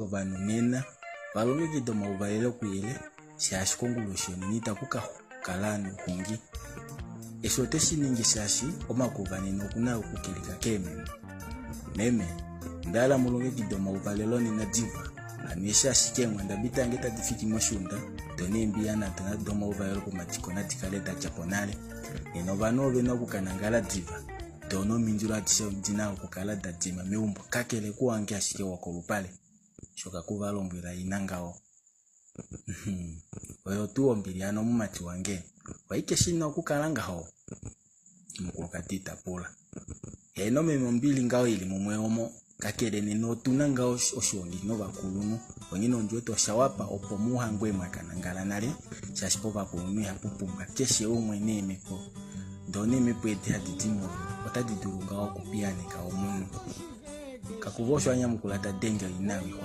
Ovanhu nena va longekida omauvalelo kuyele shaashi konguloshi yonena itaku ka kala noxungi. Eshi ote shi ningi shaashi omakuva nena oku na okukeleka keememe. Meme, onda hala mu longekide omauvalelo nena diva. Hano eshi ashike eenghwandabi dange tadi fiki moshiunda, do neembiya nado domauvalelo pomadiko nadi kale da dja po nale. Nena ovanhu ove na oku ka nangala diva, do nomindilo adishe odi na okukala da dima meumbo kakele kuwange ashike wokolupale. Osho Kakuva a lombwela ina ngaho. Oyo tuu ombili hano mumati wange? Ohaike shi na okukala ngaho? Omukulukadi ta pula. Heeno meme ombili ngaho ili mumwe omo. Kakele nena otu na ngaho oshihondi novakulunhu. Onghene ondi wete osha wapa opo mu hangwe mwa ka nangala nale shaashi povakulunhu ihapu pumbwa keshe umwe neemhepo. Doo neemhepo edi hadi di mo otadi dulu ngaho okupiyaaneka omunhu. Kakuva osho a nyamukula ta denge ina yoixwa.